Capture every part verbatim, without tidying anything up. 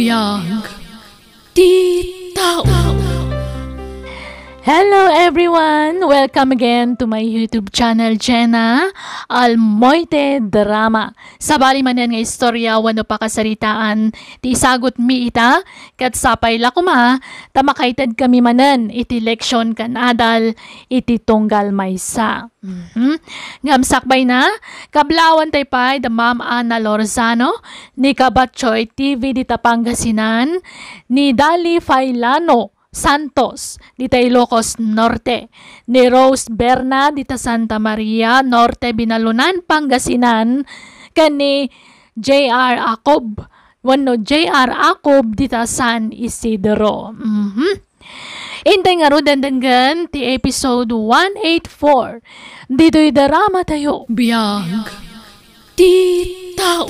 Biag ti tao. Hello everyone! Welcome again to my YouTube channel, Jenna Almoite Drama. Sabali manen nga istorya wenno pakasaritaan ti isagutmi ita, ket sapay la koma ta makaitedkami manen iti leksion ken adal iti tunggal maysa. Mhm. Ngem sakbayna, kablaawan tayo pay da Ma'am Ana Lorzano, ni Kabatchoy T V dita Pangasinan, ni Dali Failano Santos dita Ilocos Norte, ni Rose Berna dita Santa Maria Norte, Binalunan, Pangasinan, ken ni J R Acob, wenno J R Acob dita San Isidro. Mhm. Intay ngarud denggen ti episode one eight four ditoy drama tayo. Biag ti tao.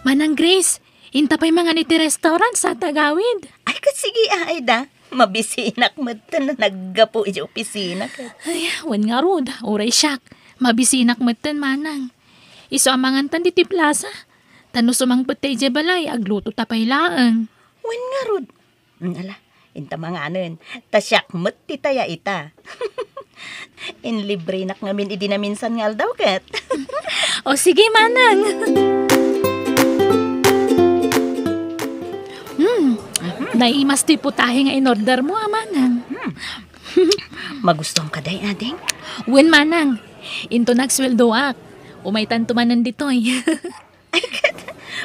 Manang Grace, inta pay mangan iti restaurant sa tagawid. Ay, ket sige, Aida. Mabisinak metten a naggapu iti opisina ket. Ay, wen ngarud, uray siak. Mabisinak metten, Manang. Isu a mangantan ditoy plaza. Ta no sumangpet ta idiay balay, agluto ta pay laeng. Wen ngarud. Mm, ala, inta manganen. Ta siak met ti taya ita. Inlibrenak ngamin idi naminsan nga aldaw ket. O sige, Manang. Hmm, naimas ti putahe nga in-order mo, a Manang. Hmm. Magustuam kadi, ading? Wen, Manang. Into nagsweldoak. Umaytanto manen ditoy. Ay, ket,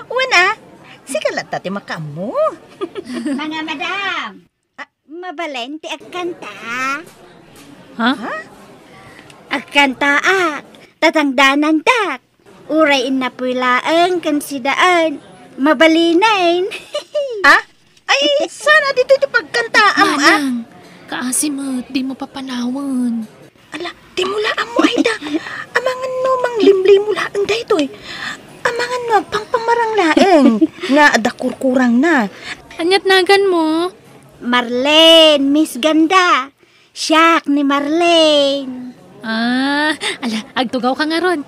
wen a, sika latta ti makaammo. Mga madam, ah, mabalin ti agkanta? Ha? Ha? Agkantaak, tatangdanantak. Uray innapoy laeng ken sidaen, mabalinen. Ah? Ay, saan a ditoy ti pagkantaam, ah? Manang, kaasi met, dimo papanawen. Ala, dimo la ammo, Aida. Amangan no manglimlimo laeng daytoy. Amangan no agpangpamarang laeng nga adda kurkurangna. Ania't naganmo? Marlene, Miss Ganda. Siak ni Marlene. Ah, ala, agtugawka ngarud.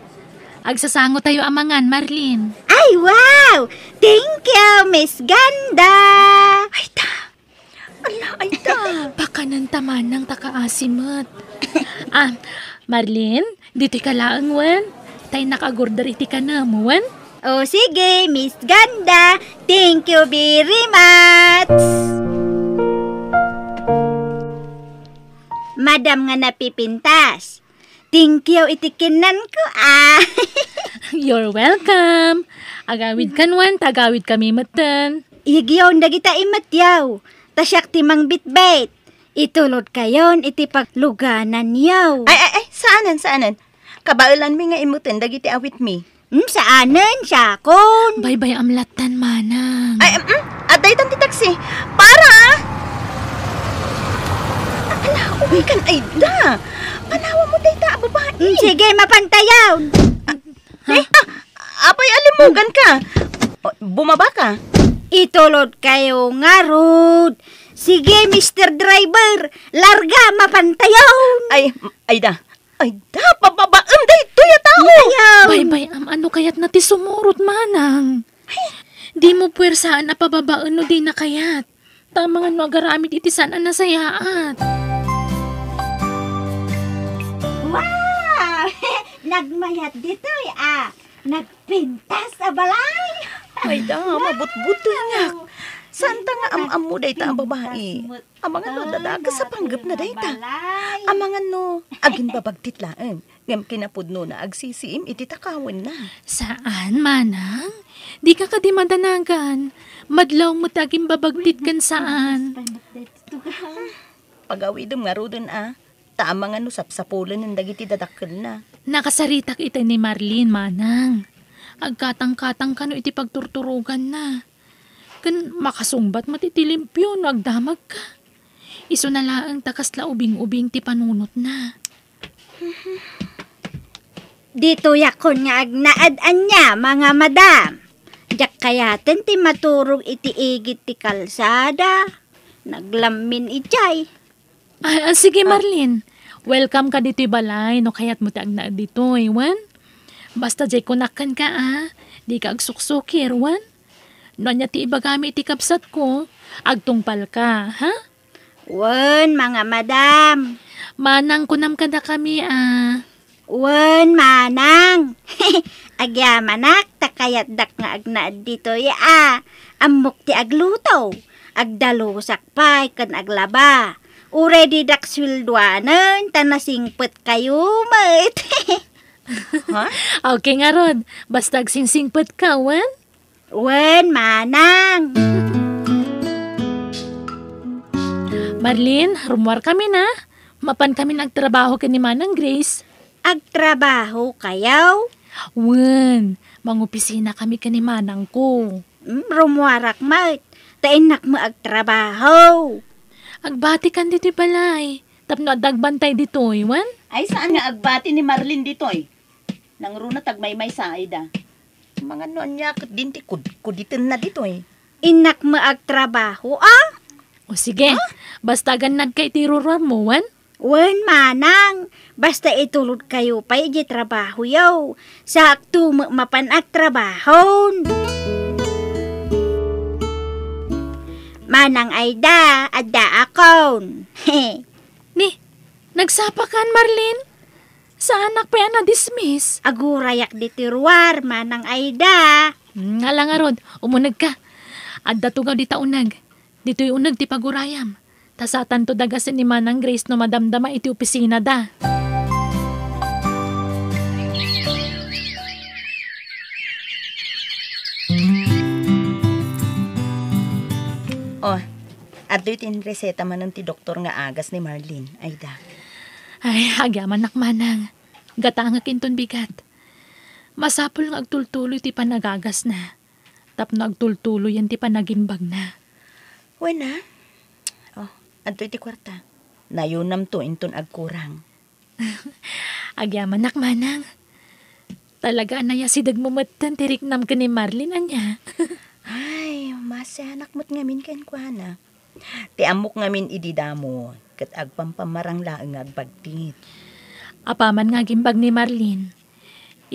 Agsasangotayo a mangan, Marlene. Ay, wow! Thank you, Miss Ganda! Ay, ta! Ala, ay, ta! Pakananta, Manang, ta kaasi met. Ah, Marlene, ditoyka laeng, wen? Ta innak ag-order iti kanam, wen? O, sige, Miss Ganda. Thank you very much. Madam nga napipintas. Thank you iti kinnanko, ah. You're welcome. Agawidkan wen, ta agawidkami metten. Igyaw dagita imetyaw. Ta siak ti mangbitbit. Itulodkayon iti paglugananyaw. Ay, ay, ay, saanen, saanen. Kabaelanmi nga immuten dagiti awitmi. Hmm, saanen, siakon. Baybay-am lattan, Manang. Ay, em, em, adda itan ti taxi. Para! Ala, umikan, Aida. Panawam mo dayta a babai. Hmm, sige, mapantayaw. Eh, ah, apay a limmuganka? O, bumabaka. Itulodkayo ngarud. Sige, Mister Driver, larga, mapantayaw. Ay, Aida. Aida, pababaem daytoy a tao. Ayaw. Baybay-am, ano kayatna ti sumurot, Manang? Dimo puersaan a pababaen no dina kayat. Ta amangan no agaramid iti saan a nasayaat. Wow! Nagmayat ditoy, ah. Nagpintas a balay. Aida, mabutbutengak. Saanta nga am-ammo dayta a babai. Amangan no adda dakes a panggepna dayta. Amangan no agimbabagtit laeng. Ngem kinapudnona agsisiim iti takawenna. Saan, Manang? Dika kadi madanagan. Madlaw met ti agimbabagtit ken saan. Pagawidem ngaruden a, ta amangan no sapsapulenen dagiti dadakkelna. Nakasaritak iti ni Marlene, Manang. Agkatangkatang kano iti pagturturoganna. Ken makasungbat met iti limpio no agdamagka. Isuna laeng ta kasla ubing-ubing ti panunotna. Ditoyakon nga agnaed ania, mga madam. Diak kayaten ti maturog iti igid ti kalsada. Naglammin idiay. Ah, ah, sige, Marlene. Welcome ka ditoy balay no kayatmo ti agnaed ditoy, wen? Basta diay kunak kenka, a, dika agsuksukir, wen? No ania ti ibagami iti kabsatko, agtungpalka, ha? Wen, mga madam. Manang, kunam kadakami, a. Wen, manang. Agyamanak, ta kayatdak nga agnaed ditoy, a. Ammok ti agluto. Agdalusak pay ken aglaba. Uray didak sueldoanen, ta nasingpetkayo met. Ha? Okay ngarud, basta agsingsingpetka, wen? Wen, manang. Marlene, rummuarkamin, a. Mapankamin agtrabaho ken ni Manang Grace. Agtrabahokayo? Wen, mangopisinakami ken ni manangko. Hmm, rummuarak met, ta innak met agtrabaho. Agbatikan ditoy balay, tapno adda agbantay ditoy, wen? Ay, saan nga agbati ni Marlene ditoy? Nangruna ta agmaymaysa, Aida. Mangan no ania ket din ti kudkuditenna ditoy. Innak met agtrabaho, a? O sige, basta agannadka iti ruruarmo, wen? Wen, manang, basta itulodkayo pay idiay trabahoyo. Saakto met mapan agtrabahon. Manang Aida, addaakon. Ni, nagsapakan, Marlene? Saanak pay a na-dismiss? Agurayak ditoy ruar, Manang Aida. Hmm, ala ngarud, umunegka. Adda tugaw dita uneg. Ditoy uneg ti pagurayam. Ta satanto dagasen ni Manang Grace no madamdama iti opisinada. Oh, adtoy ti inreseta manen ti doktor nga agas ni Marlene, Aida. Ay, agyamanak, manang. Gatangek inton bigat. Masapul nga agtultuloy ti panagagasna. Tapno agtultuloyen ti panagimbagna. Wen a? Oh, adtoy ti kuarta. Nayonamto inton agkurang. Agyamanak, manang. Talaga a nayasidegmo metten ti riknam ken ni Marlene, ania? Ay, masianak met ngamin kenkuana. Ti ammok ngamin idi damo, ket agpampamarang laeng nga agbagtit. Apaman nga agimbag ni Marlene,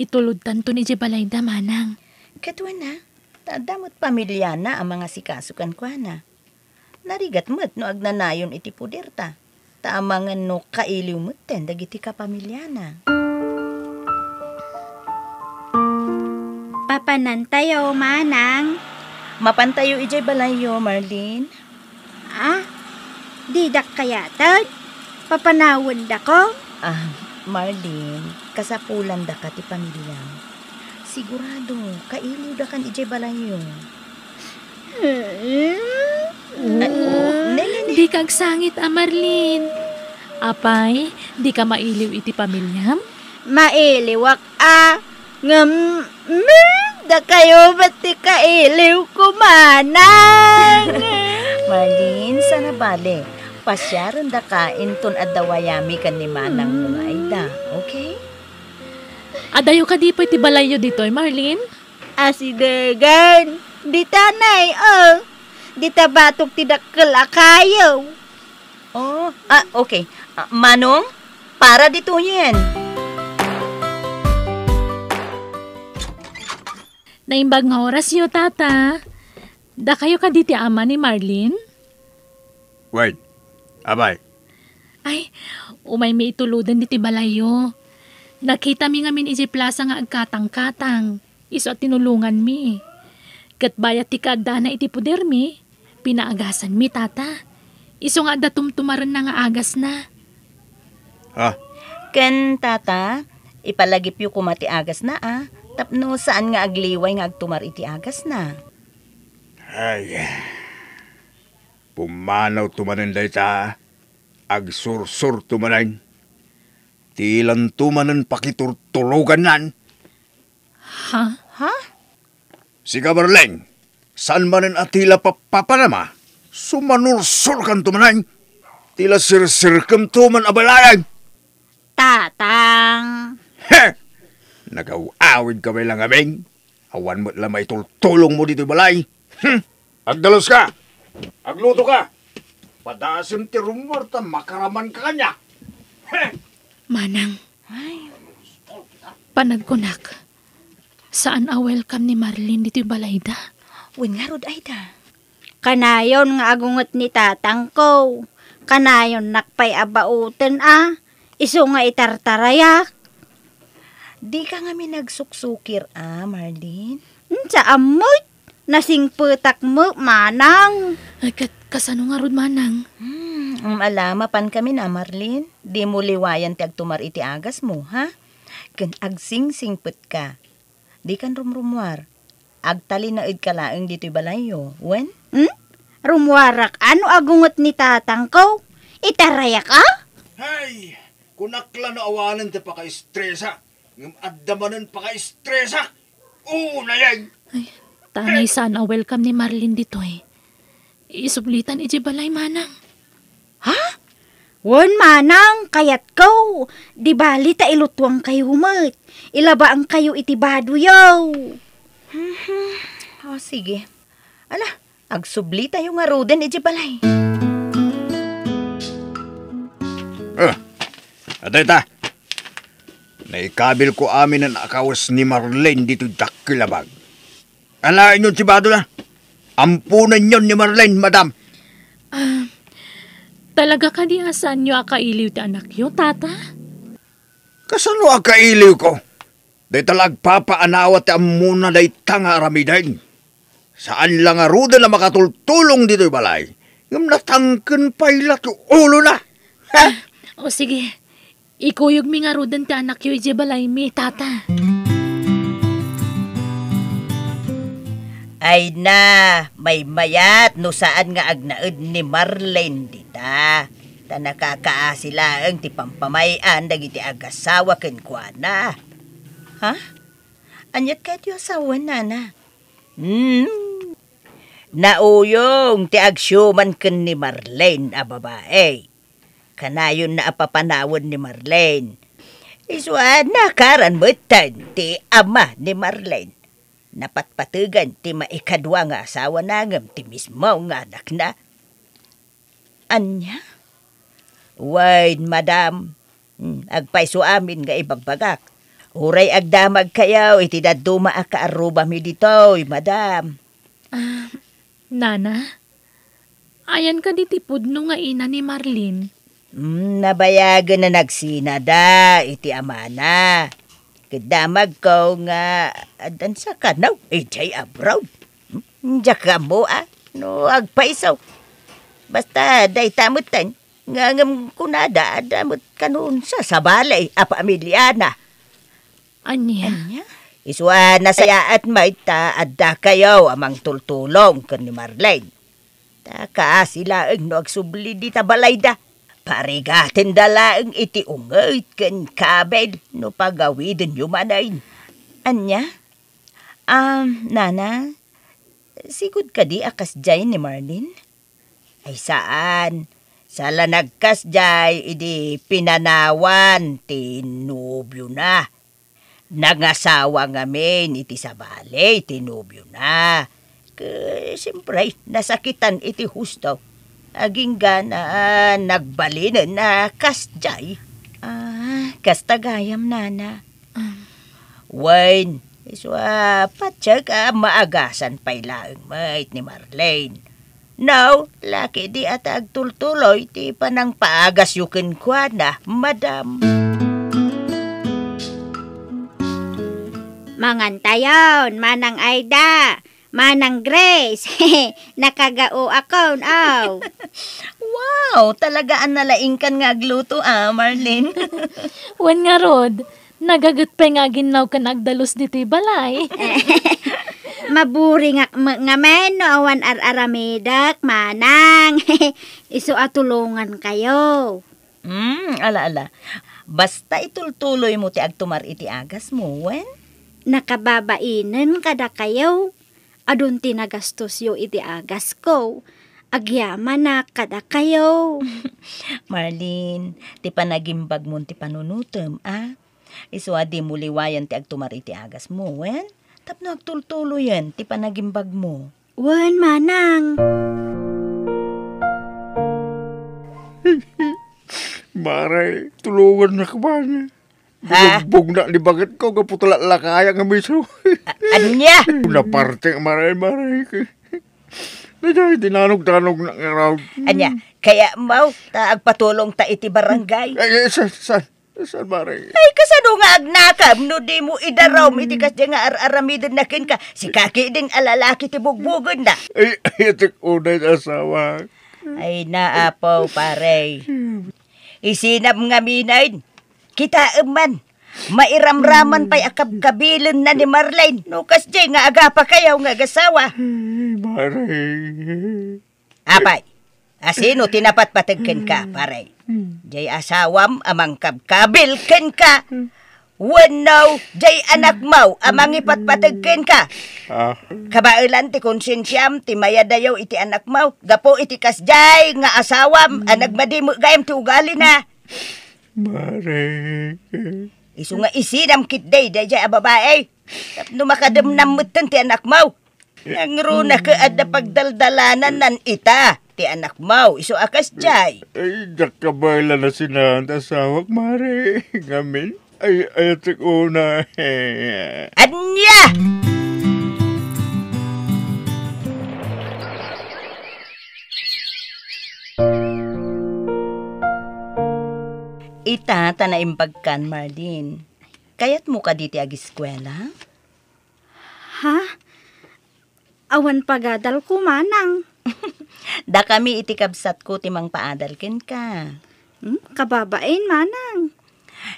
itulodtanton idiay balayda, manang. Ket wen a, ta adda met pamiliana a mangasikaso kenkuana. Narigat met no agnanayon iti poderta, ta amangan no kailiw metten dagiti kapamiliana. Papanantayo, manang. Mapantayo idiay balayyo, Marlene. Ah, didak kayaten? Papanawendako? Ah, Marlene, kasapulandaka ti pamiliam. Sigurado, kailiwdakan idiay balayyo. Mm. Ah, ne, ne, ne. Dika agsangit a, Marlene. Apay, dika mailiw iti pamiliam? Mailiwak a, ngem, mm, dakayo met ti kailiwko, manang. Marlene, saan a bale. Pasiarendaka inton adda wayami ken ni manangmo nga Aida, okay? Adayo kadi pay ti balayyo ditoy, Marlene? Asidegen. Dita nay, oh. Dita batok ti dakkel a kayo. Oh, ah, okay. Ah, Manong, para ditoyen. Naimbag nga orasyo, Tata. Dakayo kadi ti ama ni Marlene? Wait. Apay. Ay, umaymi ituloden ditoy balayyo. Nakitami ngamin idiay plasa nga agkatangkatang. Isu a tinulonganmi. Ket bayat ti kaaddana iti podermi, pinaagasanmi, Tata. Isu nga adda tumtumarenna nga agasna. Ha? Ken, Tata, ipalagipyo koma ti agasna, a, tapno saan nga agliway nga agtumar iti agasna. Ay, pumanawto manen dayta, agsursurto manen. Ti ilanto manen pakiturturogannan. Ha? Ha? Sika, Marlene, saan manen a ti la papapanama? Sumanursurkanto manen. Ti la sirsirkemto man a balayan. Tatang. He! Nagaw-awidka met la ngamin. Awan met la maitultulongmo ditoy balay. Hmm! Agdaluska! Aglutoka! Padasem ti rummuar ta makaramanka kaniak. He! Manang, ay, panagkunak, Saan a welcome ni Marlene ditoy balayda. Wen ngarud, Aida. Kanayon nga agunget ni tatangko. Kanayonnak pay a bauten a. Isu nga itartarayak. Dika ngamin agsuksukir a, Marlene? Saan met. Nasingpetak met, manang. Ay, ket kasano ngarud, manang? Hmm, um, ala, mapankamin a, Marlene. Dimo liwayan ti agtumar iti agasmo, ha? Ken agsingsingpetka. Dikan rumrumuar. Agtalinaedka laeng ditoy balayyo, wen? Hmm? Rumuarak a no agunget ni tatangko? Itarayak a? Hay! Kunak la no awanen ti pakaistresak, ngem adda manen pakaistresak. Unayen! Ay, tanay saan a welcome ni Marlene ditoy. Isublitan idiay balay, manang. Ha? Wen, manang, kayatko. Di bali ta ilutuangkayo met. Ilabaankayo iti badoyo. Mhm. O, sige. Ala, agsublitayo ngaruden idiay balay. Ah, adda ita. Naikabilko aminen a kawes ni Marlene ditoy dakkel a bag. Alaenyon ti badoyo. Amponenyon ni Marlene, madam. Ah, talaga kadi a saanyo a kailiw ti anakyo, tata? Kasano a kailiwko? Dayta la agpapaanawa ti ammona dayta nga aramiden. Saan la ngaruden a makatultulong ditoy balay, ngem natangken pay la ti ulona. Ha? O sige, ikuyogmi ngaruden ti anakyo idiay balaymi, tata. Ay na, maymayat no saan nga agnaed ni Marlene dita. Ta nakakaasi laeng ti pampamay-an dagiti agasawa kenkuana. Ha? Aniat kadi a sawen, nana? Hmm. Nauyong ti agsiuman ken ni Marlene a babai. Kanayonna a papanawen ni Marlene. Isu a nakaran metten ti ama ni Marlene. Napatpategen ti maikadua nga asawana ngem ti mismo nga anakna. Ania? Wen, madam, hmm, agpayso amin nga ibagbagak. Uray agdamagkayo iti dadduma a kaarrubami ditoy, madam. Ah, nana, ayan kadi ti pudno nga ina ni Marlene? Hmm, nabayagen a nagsinada iti amana. Ket damagko nga addan sakanaw idiay abroad. Hmm, diak ammo a no agpayso. Basta dayta metten, ngem kunada adda met kanon sabali a pamiliana. Ania? Ania? Isu a nasayaat met ta addakayo a mangtultulong ken ni Marlene. Ta kaasi laeng no agsubli dita balayda. Parigatenda laeng iti unget ken kabil no pagawidenyo manen. Ania? Um, nana, sigud kadi a kasdiay ni Marlene? Ay saan. Saan la nagkasdiay idi pinanawan ti nobiona. Nangasawa ngamin iti sabali ti nobiona. Ke-, siyempre, nasakitan iti husto. Agingga na nagbalinen a kasdiay. Ah, kasta gayam, nana. Um. Wen, isu a patiek a maagasan pay laeng met ni Marlene. Now, lakidi a ta agtultuloy ti panangpaagasyo kenkuana, madam. Mangantayon, Manang Aida, Manang Grace. Nakagaoakon, aw. Wow, talaga a nalaingkan nga agluto, ah, Marlene. Wen ngarud, nagaget pay nga aginnaw ken agdalus ditoy balay. Maburingak met ngamin no awan ar-aramidek, manang. Isu a tulongankayo. Hmm, ala, ala. Basta itultuloymo ti agtumar iti agasmo, wen? Nakababainen kadakayo. Adun ti nagastosyo iti agasko. Agyamanak kadakayo. Marlene, ti panagimbagmon ti panunotem, a? Isu a dimo liwayan ti agtumar iti agasmo, wen? Tapno agtultuloyen ti panagimbagmo. Wen, manang. Mare, tulongannak man. Ha? Binugbog na ni baket ko, gapu ta lallakaya nga miso. A-, ania? Naparte, maray, maray. Daydiay, dinanong-danong na nga raw. Ania, kayatmo ta agpatulongta iti barangay? Ay, ay, saan, saan? Saan, maray? Ay, kasano nga agnakam no dimo idarum iti kasdiay nga ar-aramidenna kenka? Sika ketdin a lalaki ti bugbogenna. Ay, ay, atek unay ti asawa. Ay, naapaw, pare. Isinam ngamin, ay. Kitaem man, mairamraman pay a kabkabilenna ni Marlene. No kasdiay nga agapakayo nga agasawa. Ay, maray. Apay, asino ti napatpateg kenka, pare? Jay asawam a mangkabkabil kenka? Wenno, jay anakmo a mangipatpateg kenka? Ah. Kabaelan ti konsensiam ti mayadayo iti anakmo, gapu iti kasjay nga asawam a nagmadi met gayam ti ugalina. Mare. Isu nga isinam ketdi dayjay a babai. Tapno makademnam metten ti anakmo. Nangruna ket adda pagdaldalananan ita ti anakmo, isu a kasjay. Ay, diak kabaelan a sinaanto ti asawak, mare. Ngamin, ay, ayatek unay. Ania? Ita ta naimbagkan, Marlene. Kayatmo kadi ti agiskuela? Ha? Awan pagadalko, manang. Dakami iti kabsatko ti mangpaadal kenka. Hmm, kababain, manang.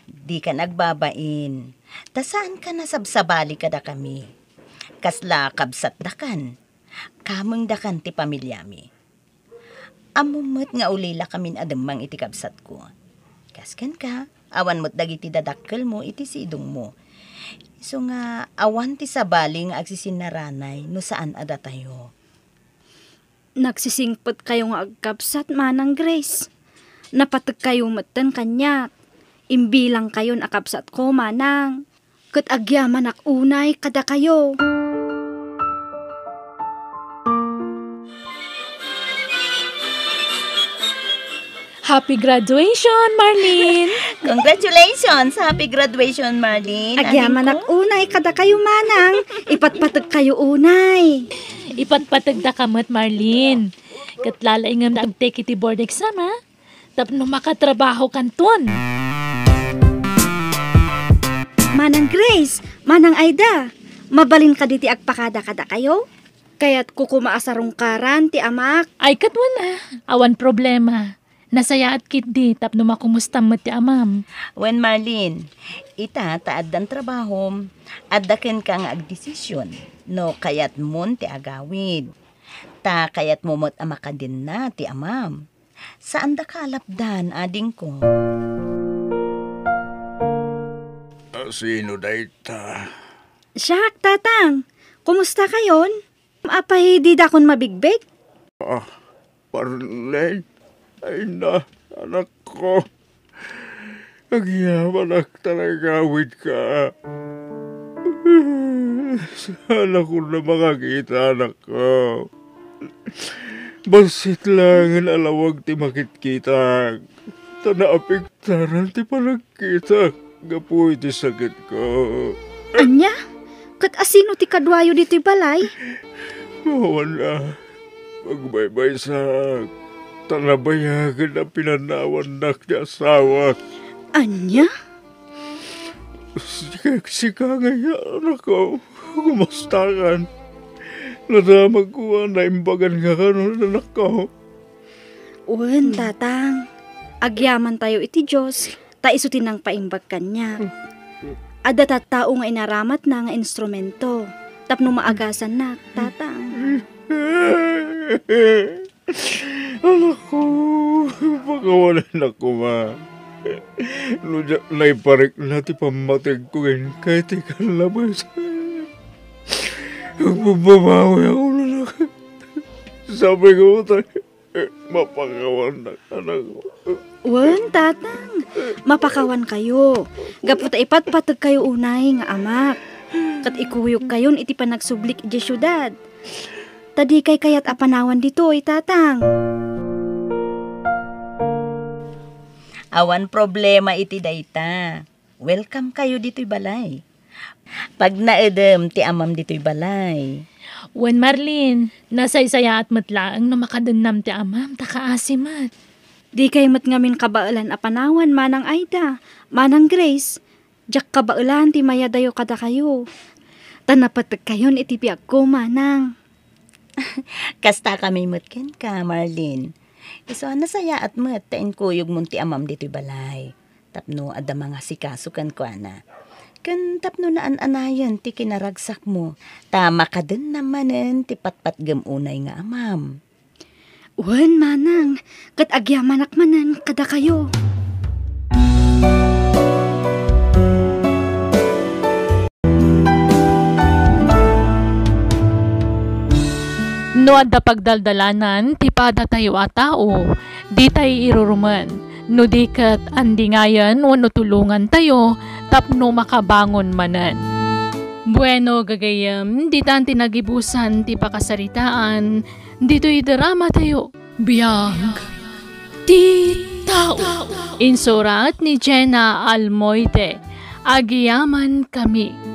Dika nagbabain. Ta saanka a sabsabali kadakami. Kasla kabsatdakan. Kamengdakan ti pamiliami. Ammom met nga ulilakamin a demmang iti kabsatko. Kas kenka, awan met dagiti dadakkelmo iti sidongmo. Isu nga awan ti sabali nga agsisinaranay no saan a datayo. Nagsisingpetkayo nga agkabsat, Manang Grace. Napategkayo metten kaniak. Imbilangkayon a kabsatko, Manang. Ket agyamanak unay kadakayo. Happy graduation, Marlene! Congratulations! Happy graduation, Marlene. Agyamanak unay kadakayo, manang. Ipatpategkayo unay. Ipatpategdaka met, Marlene. Ket lalaingem agtake iti board exam, ha? Tapno makatrabahokanton. Manang Grace, Manang Aida, mabalin kadi ti agpakada kadakayo? Kayatko koma a sarungkaran ti amak. Ay, ket wen a, awan problema. Nasayaat ketdi tapno makumustam met ti amam. Wen, Marlene, ita ta addan trabahom, adda kenka nga agdesisyon no kayatmon ti agawid. Ta kayatmo met a makadenna ti amam. Saandaka a lapdan, adingko. A, sino dayta? Siak, tatang. Kumustakayon? Apay, didakon mabigbig? Ah, Marlene. Ay na, anakko. Agyamanak ta nagawidka. Saanakon a makakita, anakko. Bassit laengen a lawag ti makitkitak, ta naapektaran ti panagkitak gapu iti sakitko. Ania? Ket asino ti kaduayo ditoy balay? Awan a. Agbaybaysak, ta nabayagen a pinanawannak ti asawak. Ania? Sika, sika ngay, anakko, kumustakan? Nadamagko a naimbagan nga kanon, anakko. Wen, tatang. Agyamantayo iti Dios, ta isu ti nangpaimbag kaniak. Adda tattao nga inaramatna nga instrumento tapno maagasannak, tatang. Anakko, pakawanennak koma. No diak naiparikna ti pammategko kenka iti kallabes, agbababawiak, anakko. Sabi ko, ta-, mapakawannak, anakko. Wen, tatang, mapakawankayo. Gapu ta ipatpategkayo unay nga amak. Ket ikuyogkayon iti panagsublik idiay siudad. Ta dikay kayat a panawan ditoy, tatang. Awan problema iti dayta. welcome kayo ditoy balay. Pagnaedem ti amam ditoy balay. Wen, Marlene, nasaysayaat met laeng no makadennam ti amam, ta kaasi met. Dikay met ngamin kabaelan a panawan, Manang Aida, Manang Grace, diak kabaelan ti mayadayo kadakayo. Ta napetekkayon iti biagko, Manang. Kasta kami met kenka, Marlene. Isu a nasayaat met ta inkuyogmon ti amam ditoy balay. Tapno adda mangasikaso kenkuana. Ken tapno naan-anayen ti kinaragsakmo, ta makadennam manen ti patpatgem unay nga amam. Wen, Manang, ket agyamanak manen kadakayo. No adda pagdaldalanan ti padatayo a tao, ditay irurumen. No di ket andingayen wenno tulongantayo tapno makabangon manen. Bueno, gagayyem, ditan ti nagibusan ti pakasaritaan ditoy dramatayo. Biag ti tao. Insurat ni Jenna Almoite. Agyamankami.